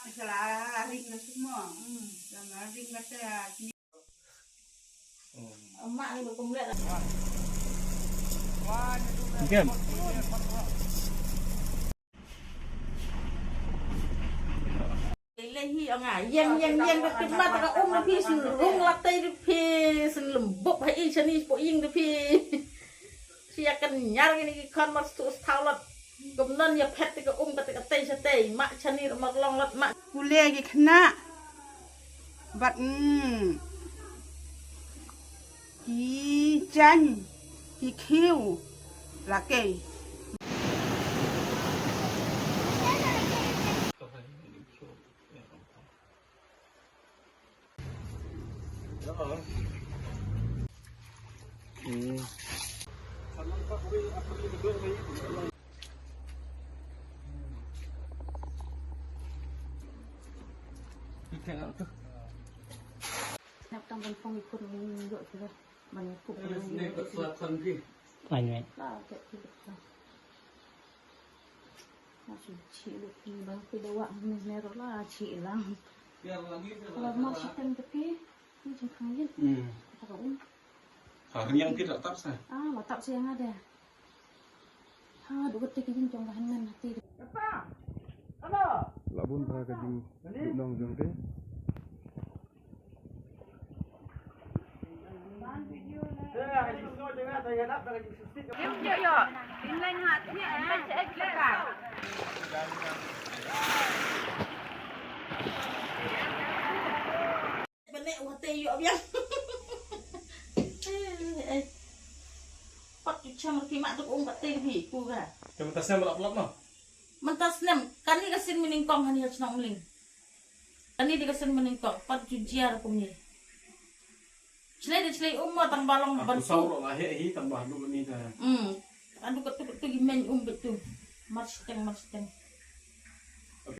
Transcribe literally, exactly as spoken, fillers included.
Shala ring na semua. Hmm. Shala ring kata. Lehi ong nga, ïeng, ïeng, ïeng, ka khmat ka um phi, sngewrung latei phi, sngewlem bup ha i shani po ïing phi. Shi ïa kan nyar ngin ki khon mar stu sthaw lot. Kumnon ïa phet ka um ka te ka tei sha tei, ma shani mar long lot ma. Pule ki khynnah. Bad, mm, ki jaiñ, ki khiew, la kei. Nap tang ban phong ikut ngi ngi yok sila. Ban ikut ngi ngi yok sila. Ai ngai. La kek ikut sila. Masih cik lu ni bang pi dawak ni merah la cik lang. Kalau mau siteng tepi ni jengkang yin. Hmm. Kata um. Ha, yang tidak tak sah. Ah, la tak sah yang ada. Ha, dua kata kita jong bahan nan hati. La bun bha ka jingduk nong jong te. Bane u hate ïoh biang. Eh, eh. Pat tu cham ki mak tu um kat te bi ku ga. Te mynta snem lap lap no. Mynta snem kani ka sin mining kong hani ha chnong mling. Kani di ka sin mining kong pat ju jiar kum ni. Chlei di chlei um mo tang balong ban tu. Saw lo la he hi tang ba du ni ta. Hmm. Adu ka tu ka tu gi men um betu. Mar siteng mar siteng.